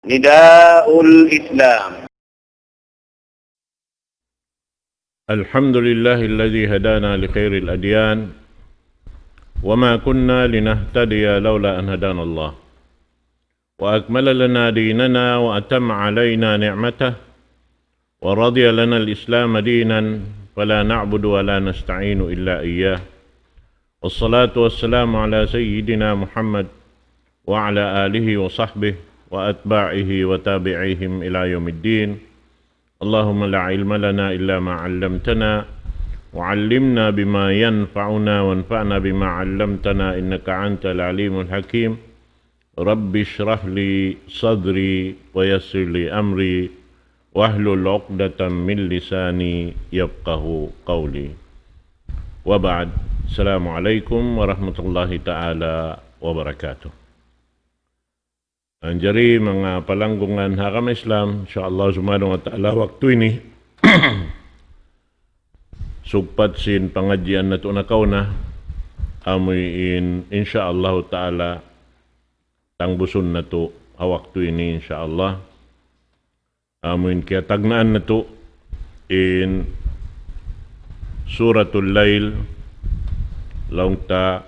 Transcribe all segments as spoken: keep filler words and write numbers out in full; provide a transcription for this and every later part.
نداء الإسلام. الحمد لله الذي هدانا لخير الأديان، وما كنا لنهتدي لولا أن هدانا الله، وأكمل لنا ديننا وأتم علينا نعمته، ورضي لنا الإسلام دينا، فلا نعبد ولا نستعين إلا إياه. والصلاة والسلام على سيدنا محمد وعلى آله وصحبه وأتباعه وتابعيهم إلى يوم الدين. اللهم لا علم لنا إلا ما علمتنا، وعلمنا بما ينفعنا، وانفعنا بما علمتنا، إنك أنت العليم الحكيم. رب اشرح لي صدري ويسر لي أمري واحلل عقدة من لساني يفقه قولي. وبعد، السلام عليكم ورحمة الله تعالى وبركاته. Manjari manga palanggungan ha agama Islam, insya Allah subhanahu wa ta'ala, waktu ini, sugpat sin pangadjian natu' nakauna, amuin, insya Allah ta'ala, tangbusun natu' ha waktu ini, insya Allah. Amuin kiyatagnaan natu' in Suratul Layl, laung ta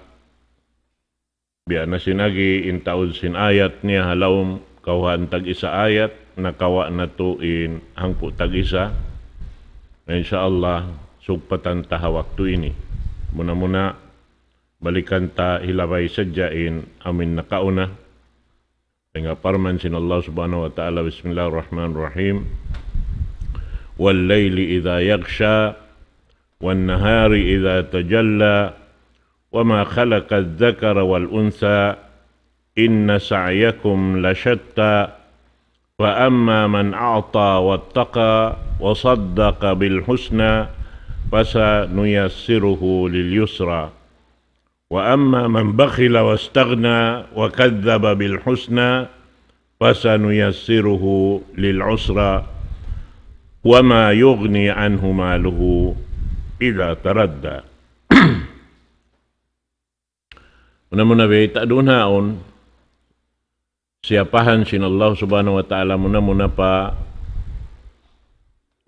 biya' na sin agi in taud sin ayat niya ha lawm, kawhaan tag-isa ayat, nakawa' natu' in hangpu' tag-isa. Insya Allah, sugpatan ta ha waktu ini. Muna-muna, balikan ta hilabay sadja in amuin nakauna. Dayn ha parman sin Allah subhanahu wa ta'ala, بسم الله الرحمن الرحيم. والليل إذا يغشى، والنهار إذا تجلى، وما خلق الذكر والأنثى، إن سعيكم لشتى، فأما من أعطى واتقى، وصدق بالحسنى، فسنيسره لليسرى، وأما من بخل واستغنى وكذب بالحسنى فسنيسره للعسرى وما يغني عنه ماله إذا تردى. Muna-muna bayta' duun haun, siyapahan sin Allah subhanahu wa ta'ala muna-muna pa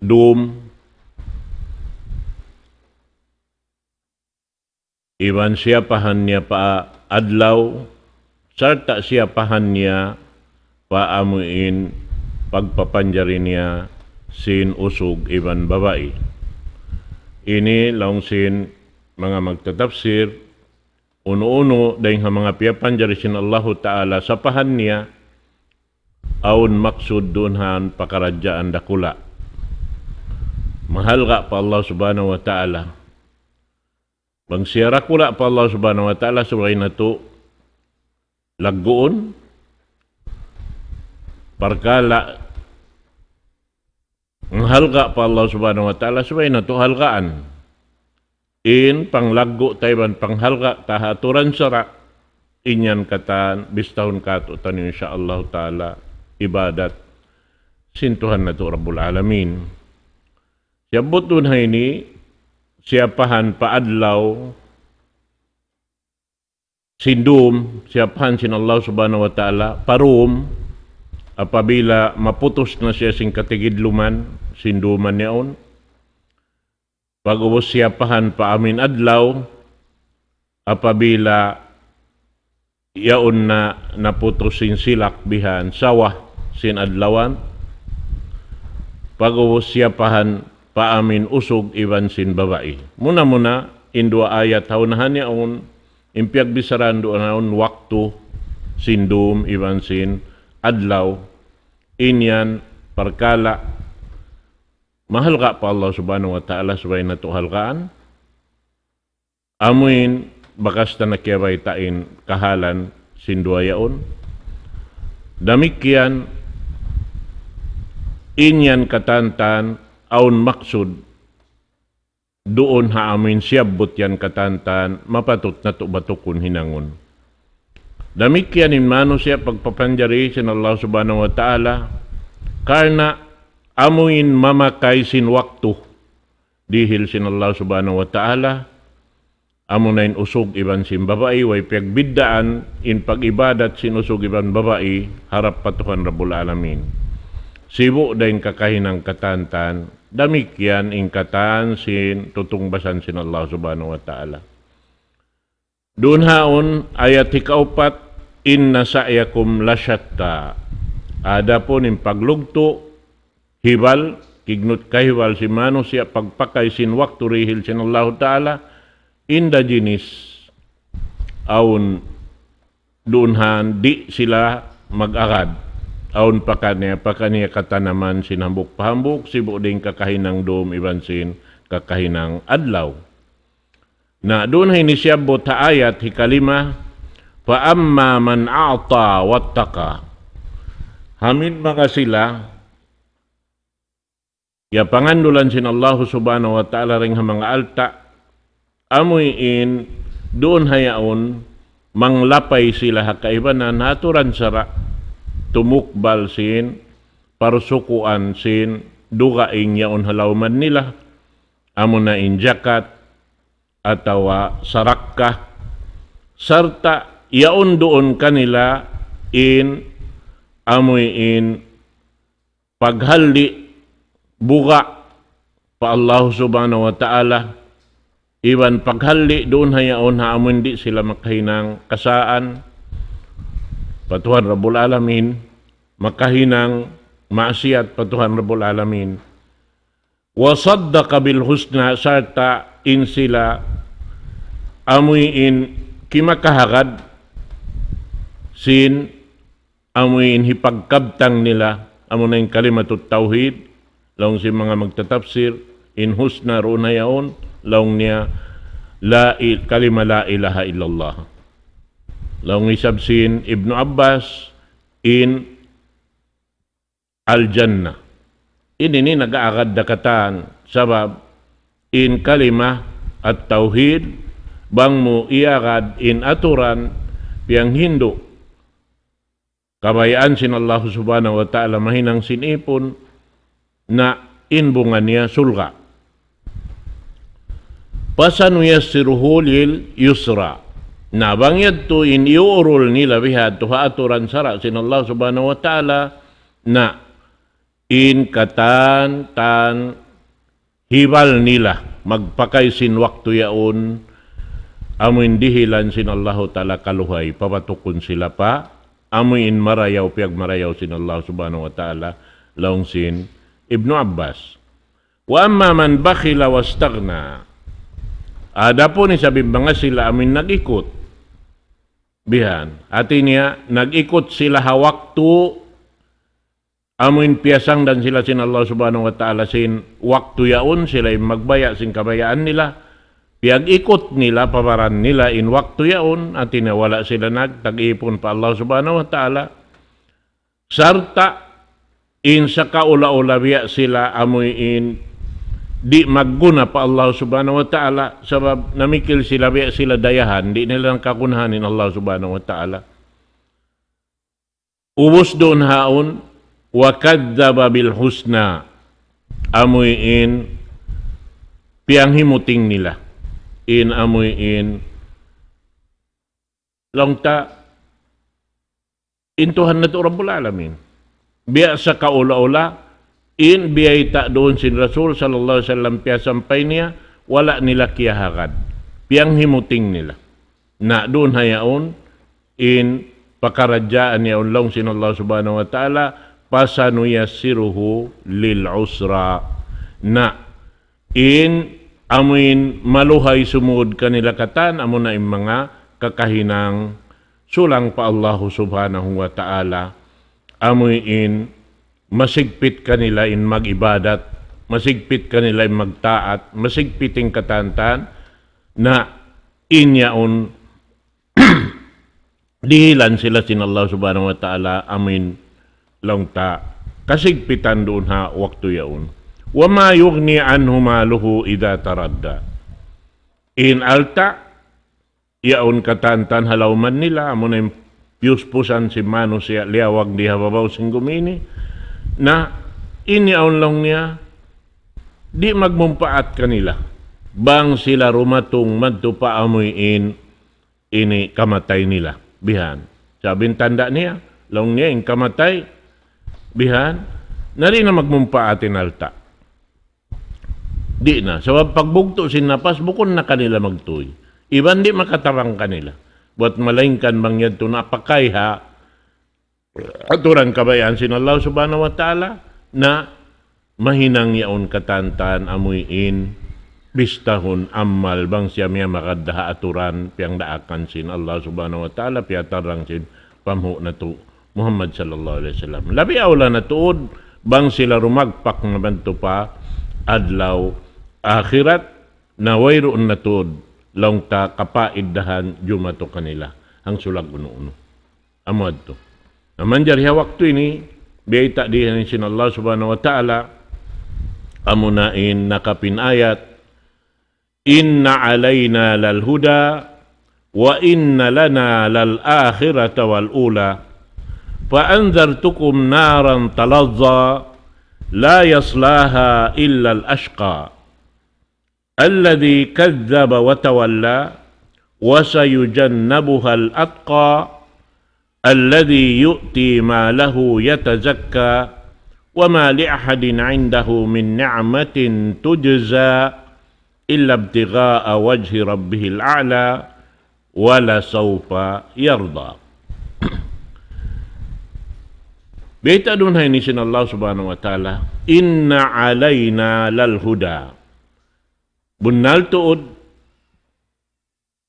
dum, iban siyapahan niya pa adlaw, sarta' siyapahan niya pa amuin pagpapanjari niya sin usug iban babai. Ini laung sin manga magtatafsir, unu-unu dayn ha manga piyapanjari sin Allahu Ta'ala sapahan niya, awn maksud duun ha pakaradjaan dakula'. Mahalga' pa Allah Subhanahu wa Ta'ala. Bang siya dakula' pa Allah Subhanahu wa Ta'ala, subay natu' lagguun, parkala' mahalga' pa Allah Subhanahu wa Ta'ala, subay natu' halgaan. In panglaggu' ta iban panghalga' ta ha aturan sara', in yan katan bistahun kātu'niyu, insya Allah Ta'ala, ibadat sin Tuhan natu' Rabbul Alamin. Siyabbut duun ha ini, siyapahan pa adlaw, sin dum, siyapahan sin Allah Subhanahu wa Ta'ala, pa dum, apabila maputus na siya sin katigidluman, sin duman yaun. Pag'ubus siyapahan pa amuin adlaw, apabila yaun na naputus sin silak bihan, sawah sin adlawan. Pag'ubus siyapahan pa amuin usug iban sin babai. Muna-muna, in duwa ayat ha unahan yaun, in piyagbissarahan duun yaun waktu sin dum iban sin adlaw. In yan parkala' mahalga' pa Allah Subhanahu wa Ta'ala, subay natu' halgaan. Amuin bakas ta na kiyabayta' in kahalan sin duwa yaun. Damikkiyan, in yan katantan awn maksud duun ha amuin siyabbut yan katantan, mapatut natu' batukun hinangun. Damikkiyan in manusiya' pagpapanjari sin Allah Subhanahu wa Ta'ala, karna' amuin mamakay sin waktu dihil sin Allah Subhanahu wa Ta'ala, amuna in usug iban sin babai, way piyagbiddaan in pag-ibadat sin usug iban babai harap pa Tuhan Rabbul Alamin. Sibu' da in kakahinang katan-katan, damikkiyan in katan sin tutungbasan sin Allah Subhanahu wa Ta'ala. Duun haun ayat hikaupat, إن سعيكم لشتى. Adapun in paglugtu', hibal, kignut kahibal sin manusiya' pagpakay sin waktu dihil sin Allahu Ta'ala, inda jinis, awn duun han di' sila mag-agad, awn pakaniya-pakaniya katanaman sin hambuuk pa hambuuk, sibu' da in kakahinang dum iban sin kakahinang adlaw. Na duun ha ini siyabbut ha ayat hikalima, فأما من أعطى واتقى. Amuin manga sila, ya pangandulan sin Allah Subhanahu wa Ta'ala dayn ha manga alta', amuin duun ha yaun, manglapay sila ha kaibanan, ha aturan sara', tumukbal sin, parsukuan sin, dugaing yaun ha lawman nila, amuna in jakat, atawa sarakka, sarta' yaun duun kanila in amuin paghalli' buga' pa Allah Subhanahu wa Ta'ala, iban paghalli' duun ha yaun ha amuin di' sila makahinang kasaan pa Tuhan Rabbul Alamin, makahinang maasiyat pa Tuhan Rabbul Alamin. وصدق بالحسنى, sarta' in sila amuin kimakahagad sin amuin hipagkabtang nila, amuna in kalimatut tawhid, laung sin manga magtatapsir, in husna duun ha yaun, laung niya, la i-, kalima la ilaha illallah. Laung isab sin Ibnu Abbas, in al-jannah. Ini ini nag-aagad da katan, sabab in kalima at-tawhid, bang mu iagad in aturan, piyanghindu' kabayaan sin Allah Subhanahu wa Ta'ala mahinang sin ipun, na in bunga niya surga'. فسنيسره لليسرى. Na bang yadtu in iuurul nila bihadtu ha aturan sara' sin Allah Subhanahu wa Ta'ala, na in katan-katan hibal nila magpakay sin waktu yaun, amuin dihilan sin Allahu Ta'ala kaluhay, papatukun sila pa amuin marayaw, piyagmarayaw sin Allah Subhanahu wa Ta'ala, laung sin Ibnu Abbas. وأما من بخل واستغنى. Adapun isab in manga sila amuin nag-ikut. Bihan. Hati niya, nag-ikut sila ha waktu amuin piyasangdan sila sin Allah Subhanahu wa Ta'ala sin waktu yaun, sila in magbaya' sin kabayaan nila. Piyag-ikut nila, pa baran nila in waktu yaun, hati niya wala' sila nagtag-ipun pa Allah Subhanahu wa Ta'ala. Sarta' in sakaula-ula biya' sila amuin di' magguna pa Allah Subhanahu wa Ta'ala, sabab namikil sila biya' sila dayahan, di' nila kagunahan in Allah Subhanahu wa Ta'ala. Ubus duun haun, وكذب بالحسنى, amuin piyanghimuting nila in amuin laung ta in Tuhan natu' Rabbul Alamin. Biya' sakaula-ula, in biyayta' duun sin Rasul sallallahu alayhi wasallam piyasampay niya, wala' nila kiyahagad. Piyanghimuting nila. Na duun ha yaun, in pakaradjaan yaun laung sin Allah Subhanahu wa Ta'ala, فسنيسره للعسرى. Na in amuin maluhay sumud kanila katan, amuna in manga kakahinang sulang pa Allahu Subhanahu wa Ta'ala, amuin masigpit kanila in mag-ibadat, masigpit kanila in magtaat, masigpit in katan-katan, na in yaun dihilan sila sin Allah Subhanahu wa Ta'ala, amuin laung ta kasigpitan duun ha waktu yaun. وما يغني عنه ماله إذا تردى. In alta' yaun katan-katan ha lawman nila, amuna in piyuspusan sin manusiya' liyawag di ha babaw sin gumi ini, na in yaun laung niya, di' magmumpaat kanila. bang sila dumatung madtu pa amuin ini kamatay nila. Bihan. Sabab in tanda' niya, laung niya in kamatay, bihan, na di' na magmumpaat in alta'. Di' na. Sabab pagbugtu' sin napas, bukun na kanila magtuy. Iban di' makatabang kanila. Buat malaingkan bang yadtu na pakay ha aturan kabayaan sin Allah Subhanahu wa Ta'ala na mahinang yaun katan-katan amuin bistahun amal bang siya miyamagad ha aturan piyangdaakan sin Allah Subhanahu wa Ta'ala, piyatarang sin panghu' natu' Muhammad sallallahu alayhi wasallam. Labi awla na tuud bang sila dumagpak na madtu pa adlaw akhirat na wayruun na tuud laung ta kapaiddahan jumatu kanila hangsulag unu-unu. Amu yadtu. Na manjari ha waktu ini, biyayta' dihil sin Allah Subhanahu wa Ta'ala, amuna in nakapin ayat, إن علينا للهدى وإن لنا للآخرة والأولى فأنذرتكم نارا تلظى لا يصلاها إلا الأشقى الذي كذب وتولى وسيجنبها الأتقى الذي يؤتي ماله يتزكى وما لأحد عنده من نعمة تجزى إلا ابتغاء وجه ربه الأعلى ولسوف يرضى. Biyayta' duun ha ini sin Allah Subhanahu wa Ta'ala, إن علينا للهدى. Bunnal tuud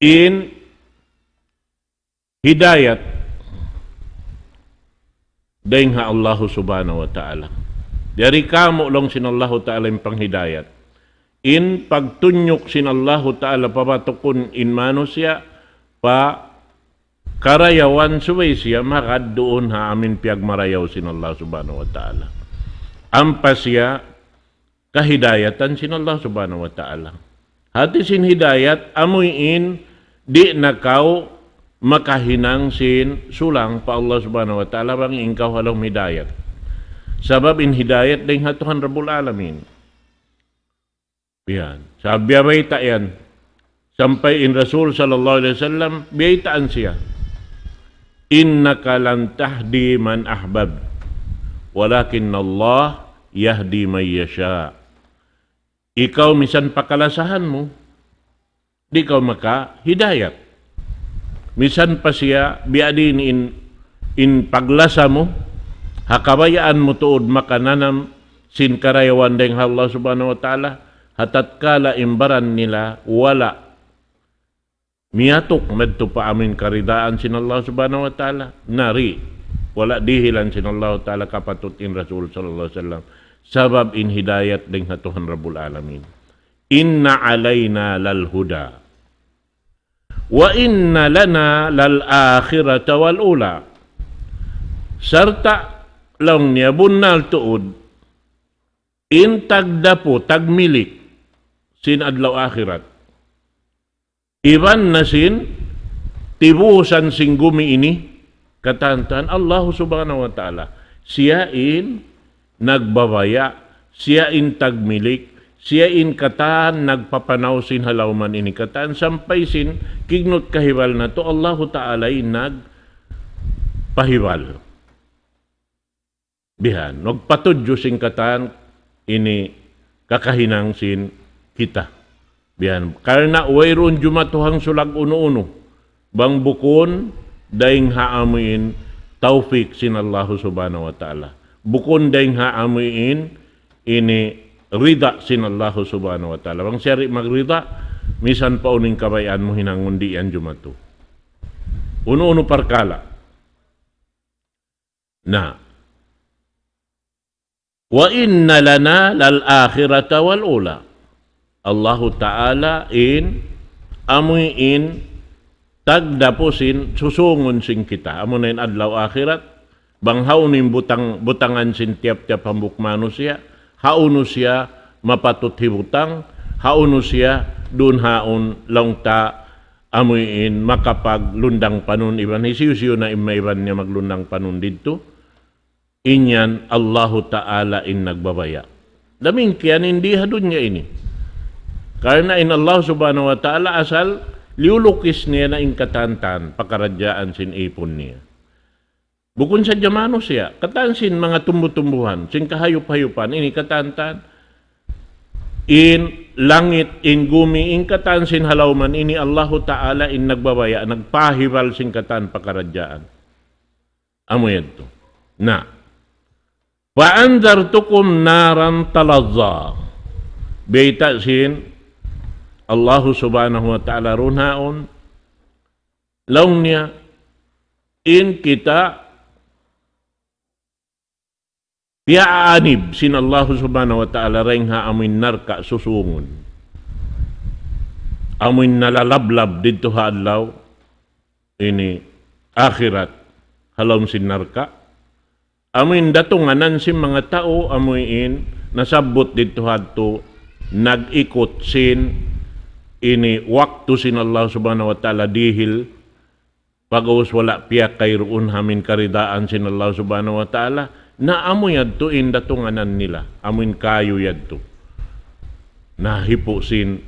in hidayat dayn ha Allahu Subhanahu wa Ta'ala. Yari kamu' laung sin Allahu Ta'ala in panghidayat. In pagtunjuk sin Allahu Ta'ala pa batukun in manusiya' pa karayawan subay siya magad duun ha amuin piyagmarayaw sin Allah Subhanahu wa Ta'ala. Ampa siya kahidayatan sin Allah Subhanahu wa Ta'ala. Hati sin hidayat, amuin di' na kaw makahinang sin sulang pa Allah Subhanahu wa Ta'ala bang in kaw ha lawm hidayat. Sabab in hidayat dayn ha Tuhan Rabbul Alamin. Yan. Sabab biya' bayta' yan. Sampay in Rasul sallallahu alayhi wasallam, biyaytaan siya. إنك لن تهدي من أحببت ولكن الله يهدي من يشاء. Ikaw misan pa kalasahan mu, di' kaw makahidayat. Misan pa siya, biya' diin in, in paglasa mu, ha kabayaan mu tuud makananam sin karayawan dayn ha Allah Subhanahu wa Ta'ala, ha tatkala in baran nila wala' miyatuk madtu pa amuin karidaan sin Allah Subhanahu wa Ta'ala. Na di', wala' dihilan sin Allah Ta'ala kapatut in Rasul sallallahu alayhi wasallam. Sabab in hidayat dayn ha Tuhan Rabbul Alamin. إن علينا للهدى وإن لنا للآخرة والأولى. Sarta' laung niya bunnal tuud, in tagdapu, tagmilik, sin adlaw akhirat. Iban na sin tibusan sin gumi ini, katan-katan Allah Subhanahu wa Ta'ala. Siya in nagbabaya', siya in tagmilik, siya in katan nagpapanaw sin ha lawman ini katan sampay sin kignut kahibal natu' Allahu Ta'ala in nagpahibal. Bihan, magpatudju sin katan ini kakahinang sin kita. Bihan, karna' wayruun jumatu hangsulag unu-unu. Bang bukun dayn ha amuin tawfik sin Allahu Subhanahu wa Ta'ala. Bukun dayn ha amuin ini rida sin Allahu Subhanahu wa Ta'ala. Bang siya di' magrida, misan pa unu in kabayaan mu hinangun di' yan jumatu. Unu-unu parkala'. Na. وإن لنا للآخرة والأولى. Allahu Ta'ala in, amuin tagdapu sin susungun sin kita. Amuna in adlaw akhirat, bang hawnu in butang, butangan sin tiyap-tiyap hambuuk manusiya', hawnu siya mapatut hibutang, hawnu siya duun haun laung ta amuin makapaglundang panun iban hisiyu-siyu na in maiban niya maglundang panun didtu. In yan Allahu Ta'ala in nagbabaya'. Damikkiyan in di ha dunya ini. Karna' in Allah Subhanahu wa Ta'ala asal liyulukis niya na in katan-katan pakaradjaan sin ipun niya. Bukun sadja manusiya', katan sin manga tumbu-tumbuhan, sin kahayup-hayupan, ini katan-katan, in langit, in gumi, in katan sin ha lawman, ini Allahu Ta'ala in nagbabaya', nagpahibal sin katan pakaradjaan. Amu yadtu. Na. فأنذرتكم نارا تلظى. Bayta' sin Allahu Subhanahu wa Ta'ala duun haun, laung niya, in kita piyaanib sin Allahu Subhanahu wa Ta'ala dayn ha amuin narka' susungun. Amuin nalalablab didtu ha adlaw ini akhirat ha lawm sin narka'. Amuin datunganan sin manga tau, amuin nasabbut didtu hadtu, nag-ikut sin ini waktu sin Allah Subhanahu wa Ta'ala dihil, pag'ubus wala' piyakay duun ha amuin karidaan sin Allah Subhanahu wa Ta'ala, na amu yadtu in datunganan nila, amuin kayu yadtu. Na hipu' sin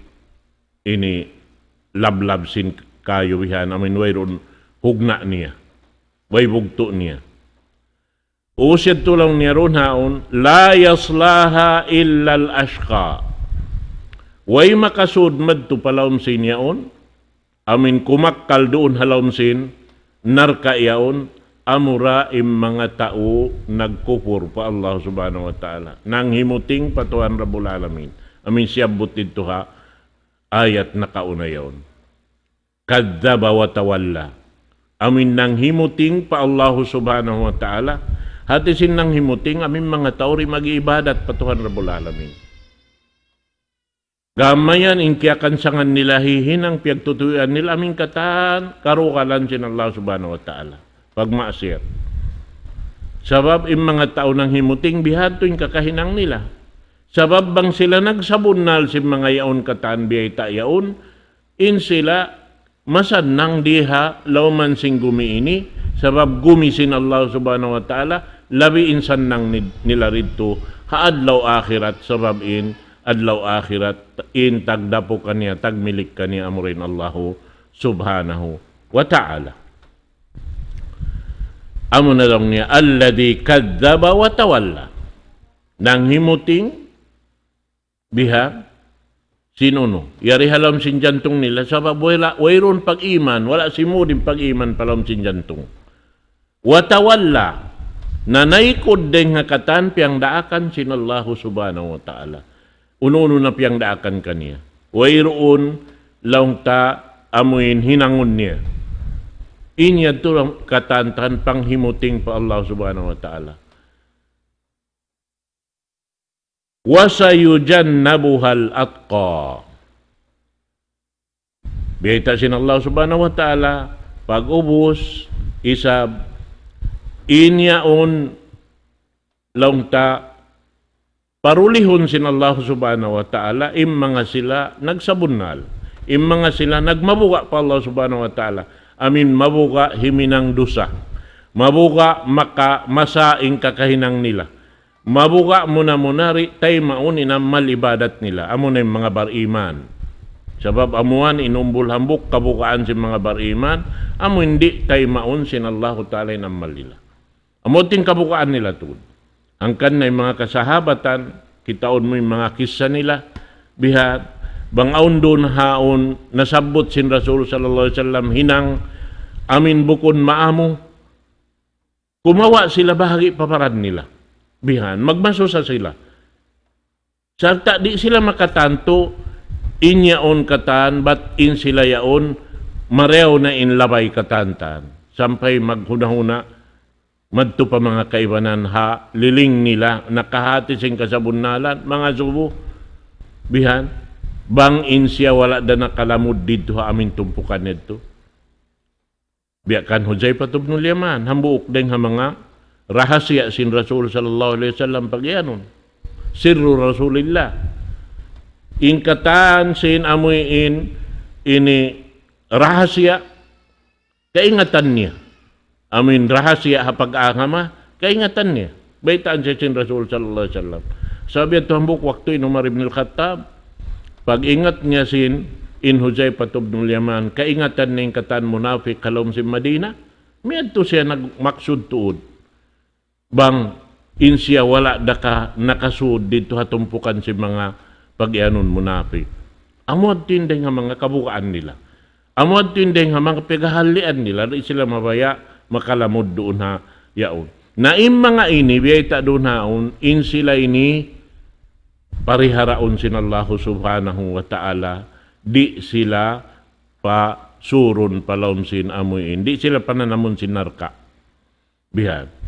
ini lablab sin kayu bihan, amuin wayruun hugna' niya, way bugtu' niya. Ubus yadtu laung niya duun haun, لا يصلاها إلا الأشقى. Way makasud madtu pa lawm sin yaun, amuin kumakkal duun ha lawm sin narka' yaun, amura in manga tau nagkupur pa Allah Subhanahu wa Ta'ala. Nanghimuting pa Tuhan Rabbul Alamin. Amuin siyabbut didtu ha ayat nakauna yaun. كذب وتولى. Amuin nanghimuting pa Allahu Subhanahu wa Ta'ala. Hati sin nanghimuting, amuin manga tau di' mag-iibadat pa Tuhan Rabbul Alamin. Gamayan in kiyakansangan nila hihinang piyagtutuyuan nila, amuin katan karugalan sin Allah Subhanahu wa Ta'ala. Pagmaksiyat. Sabab in manga tau nanghimuting, bihadtu in kakahinang nila. Sabab bang sila nagsabunnal sin manga yaun katan biyayta' yaun, in sila masannang di ha lawman sin gumi ini, sabab gumi sin Allah Subhanahu wa Ta'ala, labi in sannang ni-, nila didtu ha adlaw akhirat, sabab in adlaw akhirat, in tagdapu kaniya, tagmilik kaniya, amura in Allahu Subhanahu wa Ta'ala. Amu na laung niya, الذي كذب وتولى. Nanghimuting, biha, sin unu. Yari ha lawm sin jantung nila, sabab wala', wayruun pag-iman, wala' simud in pag-iman pa lawm sin jantung. وتولى, nanaykud dayn ha katan piyangdaakan sin Allahu Subhanahu wa Ta'ala. Unu-unu na piyangdaakan kaniya. Wayruun laung ta amuin hinangun niya. In yadtu katan-katan panghimuting pa Allah Subhanahu wa Ta'ala. وسيجنبها الأتقى. Biyayta' sin Allah Subhanahu wa Ta'ala, pag'ubus, isab, in yaun laung ta, parulihun sin Allah Subhanahu wa Ta'ala, in manga sila nagsabunnal, in manga sila nagmabuga' pa Allah Subhanahu wa Ta'ala, amuin mabuga' himinang dusa, mabuga' maka masa in kakahinang nila. Mabuga' muna-muna di' taymaun in amal ibadat nila. Amu na in manga bariman. Sabab amuin in umbul hambuuk kabugaan sin manga bariman, amuin di' taymaun sin Allahu Ta'ala in amal nila. Amu in kabugaan nila tuud. Hangkan na in manga kasahabatan, kitaun mu in manga kissa nila, biha, bang awn duun haun, nasabbut sin Rasul sallallahu alayhi wasallam, hinang, amuin bukun maamu, kumawa' sila bahagi' pa baran nila. Bihan, magmasusa sila. Sarta' di' sila makatantu, in yaun katan, bat in sila yaun, marayaw na in labay katan-katan. Sampay maghuna-huna, madtu pa manga kaibanan ha, liling nila, nakahati sin kasabunnalan, manga subu, bihan, bang in siya wala' da nakalamud didtu ha amuin tumpukan yadtu. Biya' kan Hudzaifah ibnul Yaman, hambuuk dayn ha manga rahasiya sin Rasul sallallahu alayhi wasallam pagiyanun. Sirru Rasulillah. In katan sin amuin ini rahasiya, kaingatan niya. Amuin rahasiya ha pag-agama, kaingatan niya. Baytaan siya sin Rasul sallallahu alayhi wasallam. Sabab yadtu hambuuk waktu in Umar ibn al-Khattab, Pag-ingat niya sin in Huzaifa ibnul Yaman, kaingatan niya in katan munapik ha lawm sin Madina, miyadtu siya nagmaksud tuud. Bang in siya wala' da ka nakasud didtu ha tumpukan sin manga pag-iyanun munapik. Amu yadtu in dayng ha manga kabugaan nila. Amu yadtu in dayng ha manga paghahallian nila, di' sila mabaya' makalamud duun ha yaun. Na in manga ini, biyayta' duun ha yaun, in sila ini pariharaun sin Allahu Subhanahu wa Ta'ala, di' sila pasurun pa lawm sin amuin, di' sila pananamun sin narka'. Bihan.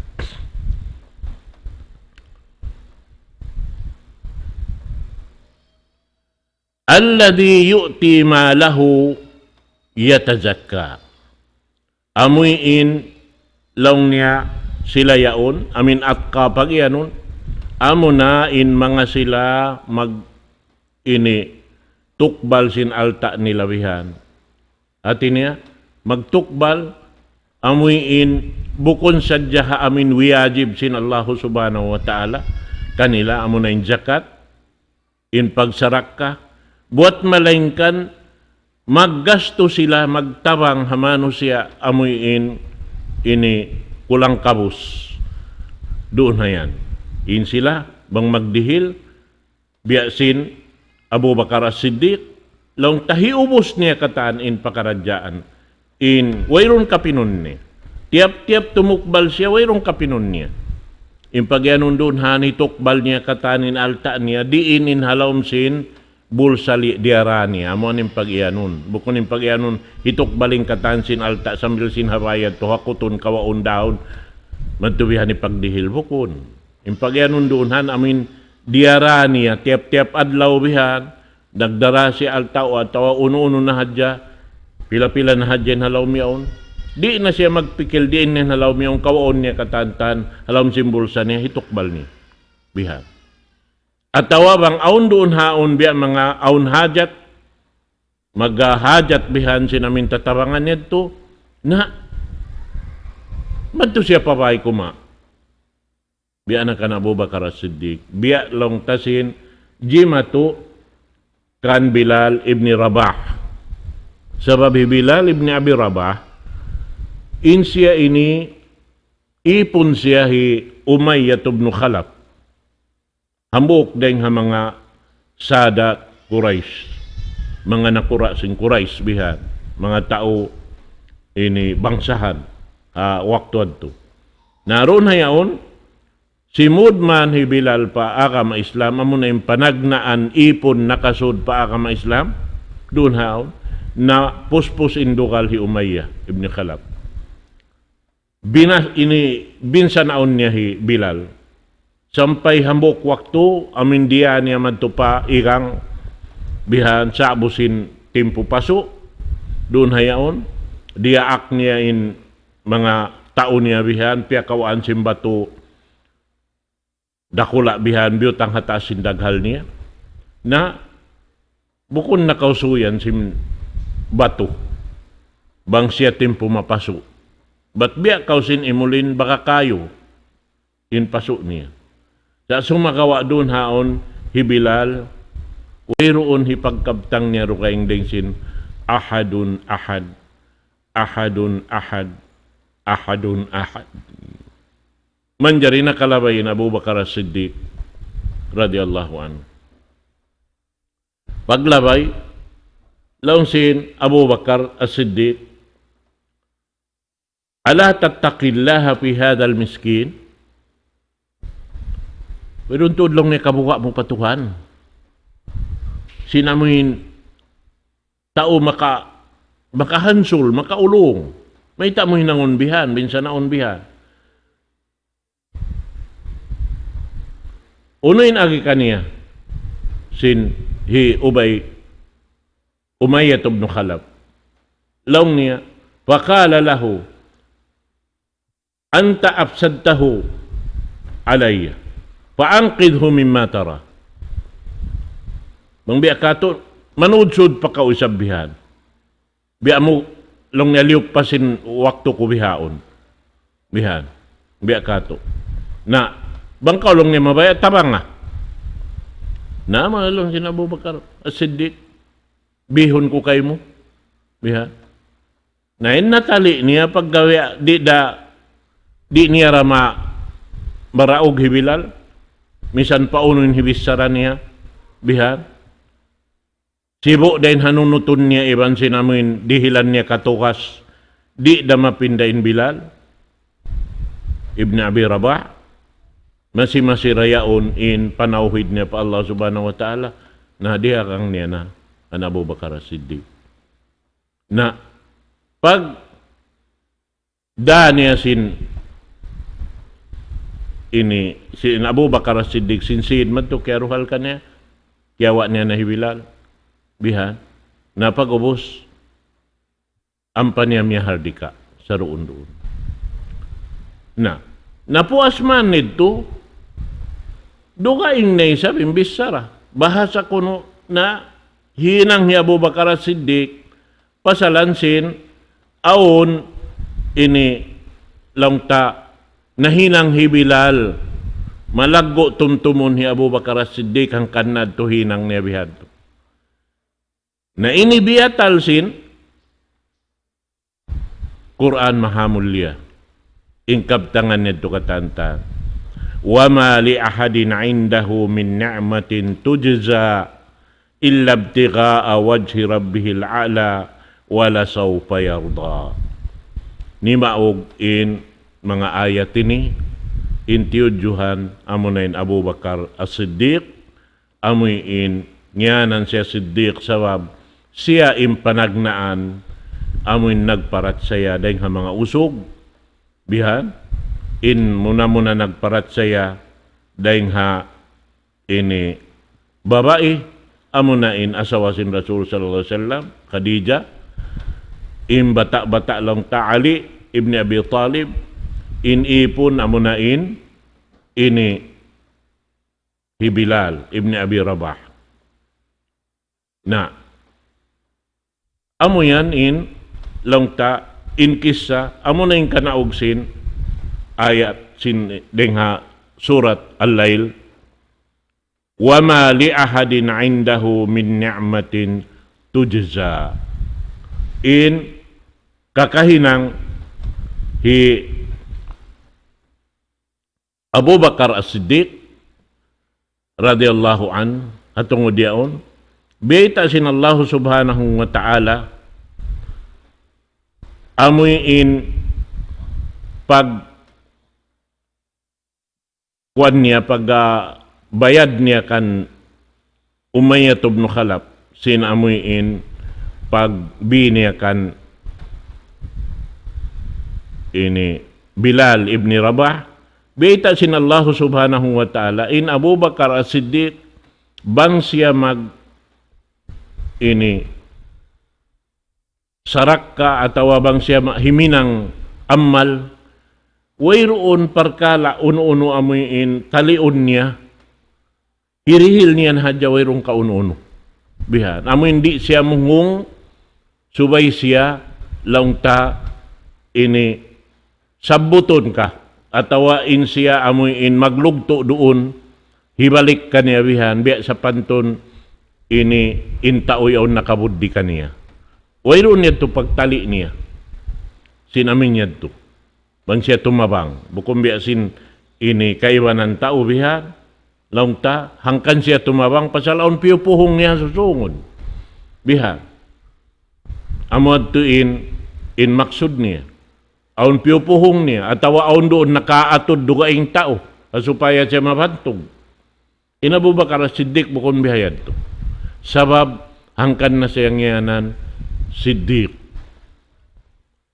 الذي يؤتي ماله يتزكى. Amuin laung niya sila yaun, amuin atka pag-iyanun, amuna in manga sila mag ini tukbal sin alta' nila bihan. Hati niya, magtukbal, amuin bukun sadja ha amuin wiyajib sin Allahu Subhanahu wa Ta'ala kanila, amuna in jakat, in pagsarakka, buwat malaingkan maggastu sila, magtabang ha manusiya' amuin ini kulang kabus. Duun ha yan. In sila, bang magdihil, biya' sin Abu Bakar As-Siddiq, laung ta hiubus niya katan in pakaradjaan. In wayruun kapinun niya. Tiyap-tiyap tumukbal siya, wayruun kapinun niya. In pag-iyanun duun ha yan hitukbal niya katan in alta' niya, diin in ha lawm sin bulsa li-, diyara niya. Amu in pag-iyanun. Bukun in pag-iyanun hitukbal in katan sin alta' sambil sin ha bayad tu hakutun kawaun daun. Madtu bihan in pagdihil bukun. In pag-iyanun duun ha yan, amuin diyara niya, tiyap-tiyap adlaw bihan, nagdara siya alta' atawa unu-unu na hadja, pila-pila na hadja in ha lawm yaun. Di' na siya magpikil, diin na in ha lawm yaun, kawaun niya katan-katan, ha lawm sin bulsa niya, hitukbal niya. Bihan. Atawa bang awn duun ha yaun biya' manga awn hajat, maghahajat bihan sin amuin tatabangan yadtu, na, madtu siya pa bāy kuma. Biya' na kan Abu Bakar As-Siddiq. Biya' laung ta sin jimatu kan Bilal ibn Rabah. Sabab hi Bilal ibn Abi Rabah, in siya ini, ipun siya hi Umayyah ibn Khalaf. Hambuuk dayng ha manga sada Quraysh. Manga nakura' sin Quraysh bihan. Manga tau ini bangsahan ha waktu yadtu. Na duun ha yaun, simud man hi Bilal pa agama Islam, amuna in panagnaan ipun nakasud pa agama Islam, duun ha yaun, napuspus in dugal hi Umayyah ibn Khalaf. Binas-, ini, binsanaun niya hi Bilal. Sampay hambuuk waktu, amuin diyaa niya madtu pa igang bihan sa'bu sin timpu pasu', duun ha yaun, diyaak niya in manga tau niya bihan, piyakawaan sin batu dakula' bihan biyutang ha taas sin daghal niya. Na, bukun na kaw suyan sin batu. Bang siya timpu mapasu'. Bat biya' kaw sin imulin baka kayu in pasu' niya. Sa' sumagawa' duun ha yaun hi Bilal, wayruun hipagkabtang niya dugaing dayng sin ahadun ahad, ahadun ahad, ahadun ahad. Manjari nakalabay in Abu Bakar As-Siddiq radiyallahu anhu. Paglabay, laung sin Abu Bakar As-Siddiq, ألا تتقي الله في هذا المسكين؟ Wayruun tuud laung niya kabuga' mu pa Tuhan. Sin amuin tau maka-, makahansul, makaulung. Mayta' mu hinangun bihan, binsanaun bihan. Unu in agi kaniya sin hi Ubay, Umayyah ibn Khalaf. Laung niya, فقال له: أنت أفسدته علي، فأنقذه مما ترى. Bang biya' katu', manudsud pa kaw isab bihan. Biya' mu, laung niya, liyup pa sin waktu ku bihaun. Bihan. Biya' katu'. Na, bang kaw laung niya mabaya', tabanga. Na, laung sin Abu Bakar As-Siddiq, bihun ku kaymu. Biha. Na in natali' niya paggawi, di' da, di' niya ra ma-, maraug hi Bilal. Misan pa unu in hibichara niya. Biha. Sibu' da in hanunutun niya iban sin amuin dihilan niya katukas. Di' da mapinda in Bilal ibn Abi Rabah. Masi-masi ra yaun in panawhid niya pa Allah Subhanahu wa Ta'ala. Na diyakang niya na an Abu Bakar As-Siddiq. Na pag da niya sin ini, sin Abu Bakar As-Siddiq, sin Sayyid madtu kiyaruhal kaniya, kiyawa' niya na hi Bilal. Biha. Na pag-ubus, ampa niya miyahardika saruun-duun. Na, napuas man nidtu, dugaing na isab in bichara. Bahasa kunu' na hinang hi Abu Bakar As-Siddiq, pasalan sin awn ini laung ta nahinang hi Bilal, malaggu' tumtumun hi Abu Bakar As-Siddiq hangkan na adtu hinang niya bihadtu. Na ini biyatal sin Qur'an mahamulliya. In kabtangan niya tu katantan. وما لأحد عنده من نعمة تجزى إلا ابتغاء وجه ربه الأعلى ولسوف يرضى. Nimaug in manga ayat ini, in tiyudjuhan, amuna in Abu Bakar As-Siddiq, amuin ngiyanan siya Siddiq sabab siya in panagnaan, amuin nagparachaya dayn ha manga usug, bihan, in muna-muna nagparachaya dayn ha ini babai, amuna in asawa sin Rasul sallallahu alayhi wasallam, Khadijah, in bata'-bata' laung ta Ali ibn Abi Talib, in ipun amuna in ini hi Bilal ibn Abi Rabah. Na, amu yan in laung ta in kissa, amu na in kanaug sin ayat sin dayn ha surat Al-Layl, وما لأحد عنده من نعمة تجزى. In kakahinang hi Abu Bakar As-Siddiq radiyallahu anhu, ha tungud yaun, biyayta' sin Allah Subhanahu wa Ta'ala, amuin pag kuwan niya, pag, ah, bayad niya kan Umayyah ibn Khalaf, sin amuin pagbi niya kan ini Bilal ibn Rabah, biyayta' sin Allah Subhanahu wa Ta'ala, in Abu Bakar As-Siddiq, bang siya mag ini sarakka atawa bang siya ma-, himinang amal, wayruun parkala' unu-unu amuin taliun niya, hirihil niya na hadja wayruun kaunu-unu. Bihan. Amuin di' siya mungung, subay siya laung ta ini sabbutun ka, atawa in siya amuin maglugtu' duun, hibalik kaniya bihan, biya' sapantun ini in tau yaun nakabuddhi kaniya. Wayruun yadtu pagtali' niya. Sin amuin yadtu. Bang siya tumabang. Bukun biya' sin ini kaibanan tau bihan. Laung ta, hangkan siya tumabang, pasal awn piyupuhung niya susūngun. Bihan. Amu yadtu in, in maksud niya. Awn piyupuhung niya, atawa awn duun nakaatud dugaing tau, ha supaya siya mabantug. In Abu Bakar As-Siddiq bukun biha yadtu. Sabab, hangkan na siya ngiyanan Siddiq.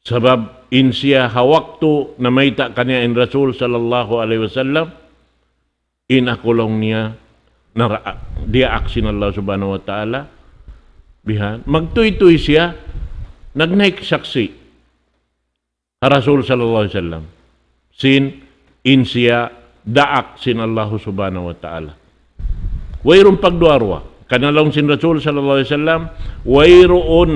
Sabab, in siya ha waktu namayta' kaniya in Rasul sallallahu alayhi wasallam, in aku laung niya, nara-, diyaak sin Allah Subhanahu wa Ta'ala, bihan. Magtuytuy siya, nagnaik saksi' ha Rasul sallallahu alayhi wasallam. Sin, in siya daak sin Allah Subhanahu wa Ta'ala. Wayruun pagduwa-ruwa. Karna' laung sin Rasul sallallahu alayhi wasallam, wayruun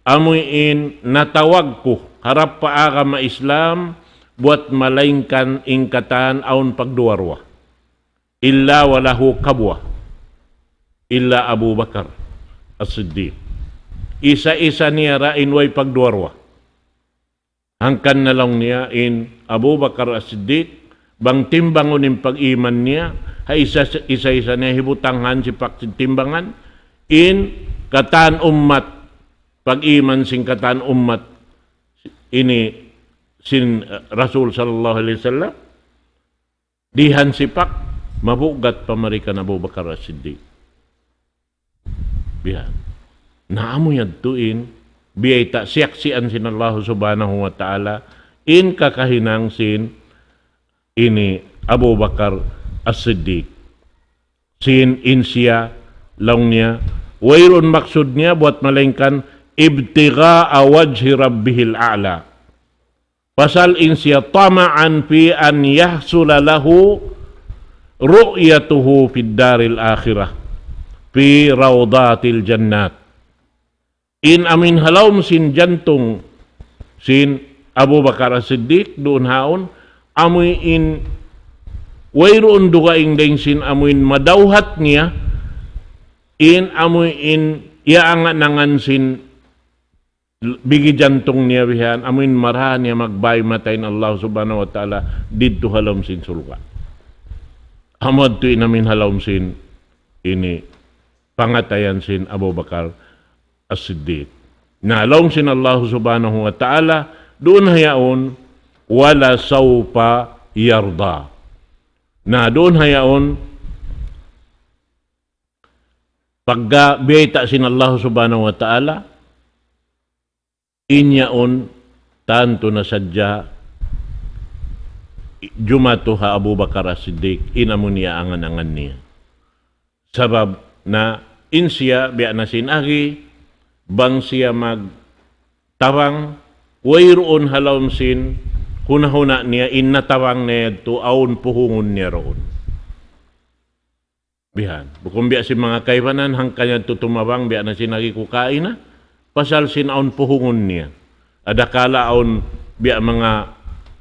amuin natawag ku harap pa agama Islam, buwat malaingkan in katan awn pagduwa-ruwa. إلا وله كبوة. إلا أبو بكر الصديق. Isa-isa niya ra in way pagduwa-ruwa. Hangkan na laung niya in Abu Bakar As-Siddiq, bang timbangun in pag-iman niya, ha isa, isa-isa niya hibutang ha sipak sin timbangan, in katan ummat, pag-iman sin katan ummat, ini sin, eh, Rasul sallallahu alayhi wasallam, dihan sipak, mabugat pa mari kan Abu Bakar As-Siddiq. Biya'. Na amu yadtu in, biyayta' siyaksian sin Allah Subhanahu wa Ta'ala, in kakahinang sin ini Abu Bakar As-Siddiq. Sin in siya laung niya, wayruun maksud niya buat malaingkan ابتغاء وجه ربه الأعلى. Pasal in siya طمعا في أن يحصل له رؤيته في الدار الآخرة في روضات الجنات. In amuin ha lawm sin jantung sin Abu Bakar As-Siddiq duun haun, amuin wayruun dugaing dayn sin amuin madawhat niya, in amuin iyaangan-angan sin bigi jantung niya bihan, amuin maraha niya magbay mata in Allah Subhanahu wa Ta'ala didtu ha lawm sin surga'. Amu yadtu in amuin ha lawm sin ini pangatayan sin Abu Bakar As-Siddiq. Na laung sin Allah Subhanahu wa Ta'ala, duun ha yaun, ولسوف يرضى. Na duun ha yaun, pagga biyayta' sin Allah Subhanahu wa Ta'ala, in yaun tantu na sadja jumatu ha Abu Bakar As-Siddiq, in amun iyaangan-angan niya. Sabab na in siya, biya' na sin agi, bang siya magtabang, wayruun ha lawm sin huna-huna niya, in natabang niya yadtu awn puhungun niya duun. Bihan. Bukun biya' sin manga kaibanan, hangkan yadtu tumabang, biya' na sin agi ku kaina, pasal sin awn puhungun niya. Adakala awn biya' manga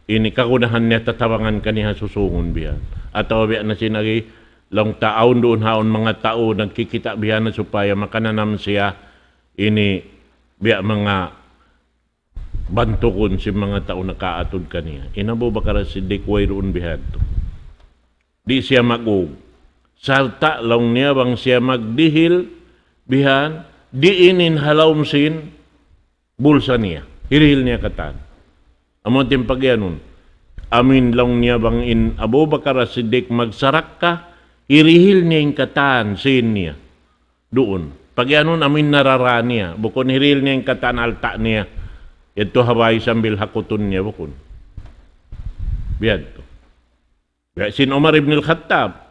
ini kagunahan niya tatabangan kaniya ha susungun bihan. Atawa biya' na sin agi, laung ta awn duun haun manga tau nagkikita' bihan na supaya makananam siya ini biya' manga bantugun sin manga tau nakaatud kaniya. In Abu Bakar As-Siddiq wayruun bihadtu. Di' siya mag-ug. Sarta' laung niya bang siya magdihil bihan, diin in ha lawm sin bulsa niya. Hirihil niya katan. Amu in pagiyanun. Amuin laung niya bang in Abu Bakar As-Siddiq magsarakka, hirihil niya in katan sin niya. Duun. Pagiyanun amuin narara niya. Bukun hirihil niya in katan alta' niya. Yadtu ha bay sambil hakutun niya, bukun. Biyadtu. Biya' sin Umar ibn al-Khattab.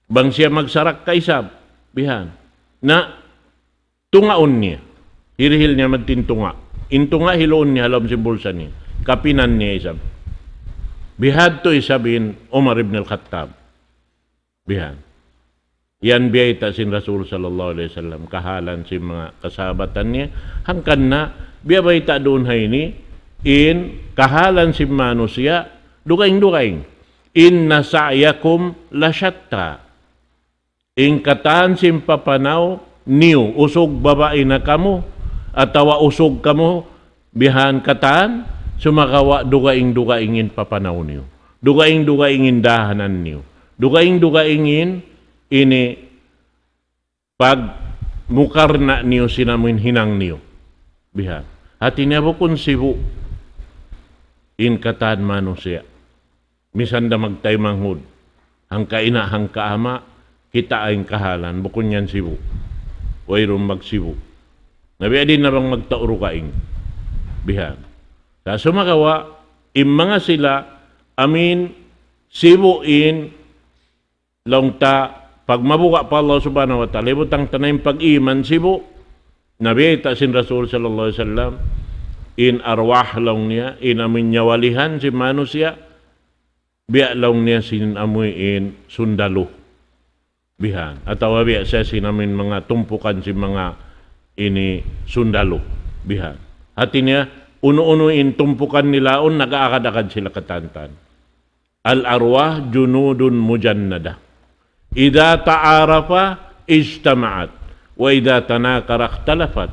Bang siya magsarakka isab. Bihan. Na tungaun niya. Hirihil niya madtu in tunga'. In tunga' hiluun niya ha lawm sin bulsa niya. Kapinan niya isab. Bihadtu isab in Umar ibn al-Khattab. Bihan. Yan biyayta' sin Rasul sallallahu alayhi wasallam, kahalan sin manga kasahabatan niya, hangkan na, biya' bayta' duun ha ini, in kahalan sin manusiya', dugaing-dugaing. إن سعيكم لشتى. In katan sin papanaw niyu, usug babai na kamu, atawa usug kamu, bihan katan, sumagawa' dugaing-dugaing in papanaw niyu. Dugaing-dugaing in dahanan niyu. Dugaing-dugaing in ini pagmukarna' niyu sin amuin hinang niyu. Bihan. Hati niya bukun sibu' in katan manusiya'. Misan da magtaymanghud. Hangka ina', hangka ama', kita' in kahalan, bukun yan sibu'. Wayruun magsibu'. Na biya' diin na bang magtau dugaing. Bihan. Sa' sumagawa', in manga sila, amuin, sibu' in, laung ta, pagmabuga' pa Allah Subhanahu wa Ta'ala, hibutang ta na in pag-iman sibu', na biyayta' sin Rasul sallallahu alayhi wasallam, in arwah laung niya, in amuin nyawalihan sin manusiya', biya' laung niya sin amuin sundalu. Bihan. Atawa biya' siya sin amuin manga tumpukan sin manga ini sundalu. Bihan. Hati niya, unu-unu in tumpukan nila yaun, nag-aagad-agad sila katantan. الأرواح جند مجندة. إذا تعارفا اجتمعت وإذا تناكرا اختلفت.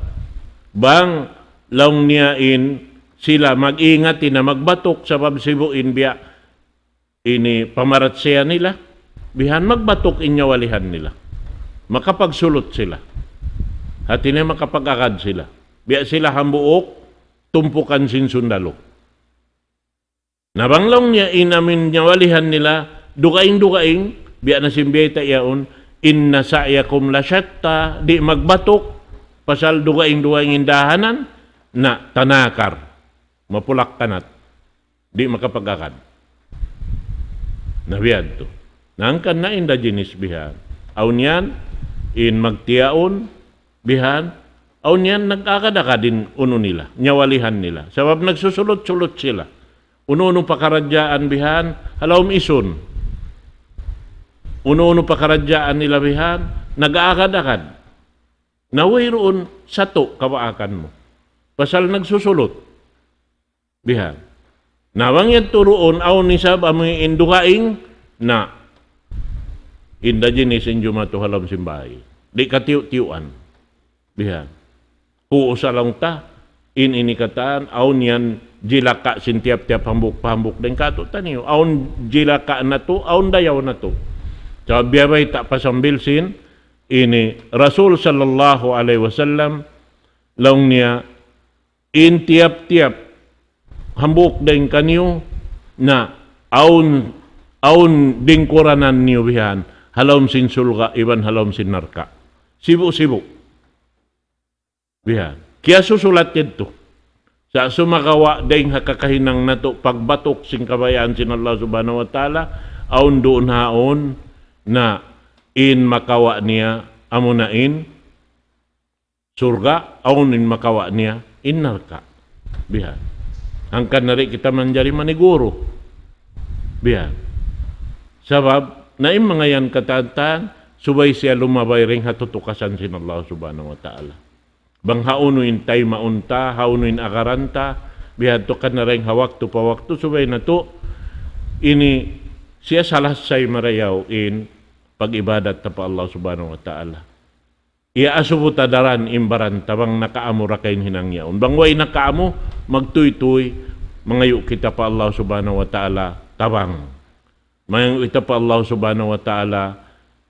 Bang laung niya in sila mag-ingat na magbatuk sabab sibu' in biya' ini pamaratsaya nila, bihan magbatuk in nyawalihan nila. Makapagsulut sila. Hati niya makapag-agad sila. Biya' sila hambuuk tumpukan sin sundalu. Na bang laung niya in amin nyawalihan nila, dugaing-dugaing, biya' na sin biyayta' yaun, إن سعيكم لشتى, di' magbatuk, pasal dugaing-dugaing in dahanan, na tanakar, mapulak-kanat, di' makapag-agad. Na biya' yadtu. Na hangkan na in da jinis bihan. Awn yan, in magtiyaun, bihan, awn yan nag-agad-agad in unu nila, nyawalihan nila. Sabab nagsusulut-sulut sila. Unu-unu pakaradjaan bihan, ha lawm isun. Unu-unu pakaradjaan nila bihan, nag-agad-agad. Na wayruun satu kabaakan mu. Pasal nagsusulut. Bihan. Na bang yadtu duun, awn isab amu in dugaing, na in da jinis in jumatu ha lawm sin bay. Di' katiyu'-tiyuan. Bihan. Kuu sa laung ta, in ini katan, awn yan jilaka sin tiyap-tiyap hambuuk pa hambuuk dayn kātu'niyu. Awn jilaka natu', awn dayaw natu'. Sabab biya' bayta' pa sambil sin, ini Rasul sallallahu alayhi wasallam, laung niya, in tiyap-tiyap hambuuk dayn kaniyu na awn, awn dingkuranan niyu bihan, ha lawm sin surga' iban ha lawm sin narka'. Sibu'-sibu'. Bihan. Kiyasusulat yadtu. Sa' sumagawa' dayn ha kakahinang natu' pagbatuk sin kabayaan sin Allah Subhanahu wa Ta'ala, awn duun haun na in makawa' niya amuna in surga', awn in makawa' niya in narka'. Bihan. Hangkan na di' kita manjari maniguru. Bihan. Sabab, na in manga yan katan-katan, subay siya lumabay dayn ha tutukasan sin Allah Subhanahu wa Ta'ala. Bang hawnu in taymaun ta, hawnu in agaran ta, bihadtu kan na dayn ha waktu pa waktu, subay natu', ini siya salassay marayaw in pag-ibadat ta pa Allah Subhanahu wa Ta'ala. Iyaasubu ta daran in baran ta bang nakaamu ra ka in hinang yaun. Bang way nakaamu, magtūy-tūy, mangayu' kita pa Allah Subhanahu wa Ta'ala tabang. Mangayu' kita pa Allah Subhanahu wa Ta'ala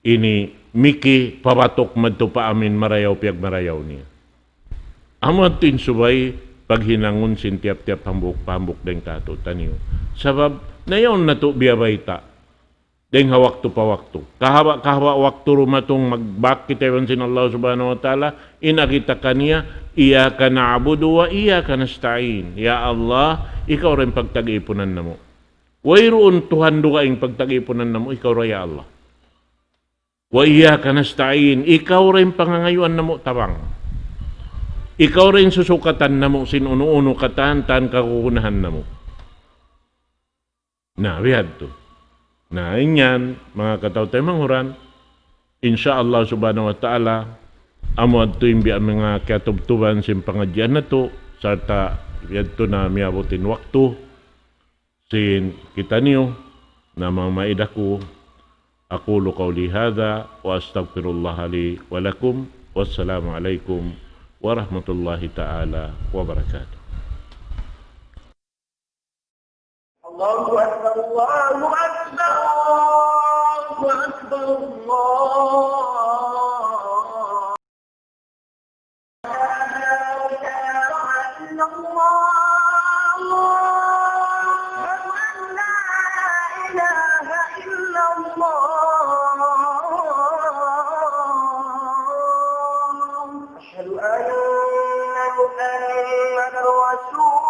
ini miki pabatuk madtu pa amin marayaw piyagmarayaw niya. Amu yadtu in subay paghinangun sin tiyap-tiyap hambuuk pa hambuuk dayn kātu'niyu. Sabab, na yaun natu' biyabayta'. Dayn ha waktu pa waktu. Kahaba'-kahaba' waktu dumatung magbak kita iban sin Allah Subhanahu wa Ta'ala, in agi ta kaniya, إياك نعبد وإياك نستعين. Ya Allah, ikaw da in pagtag-ipunan namu'. Wayruun Tuhan dugaing pagtag-ipunan namu', ikaw da ya Allah. وإياك نستعين, ikaw da in pangangayuan namu' tabang. Ikaw da in susukatan namu' sin unu-unu katan-katan kagunahan namu'. Na, bihadtu. Na, in yan, manga kataw-taymanghuran, insya Allah Subhanahu wa Ta'ala, amu yadtu in biya' manga kiyatubtuban sin pangadjian natu', sarta' yadtu na miyabut in waktu sin kitaniyu, na mamaid aku, أقول قولي هذا وأستغفر الله لي ولكم. والسلام عليكم ورحمة الله تعالى وبركاته. الله أكبر، الله أكبر، الله أكبر، الله. لا إله إلا الله. أشهد أن لا إله إلا الله. أشهد أن محمدا رسول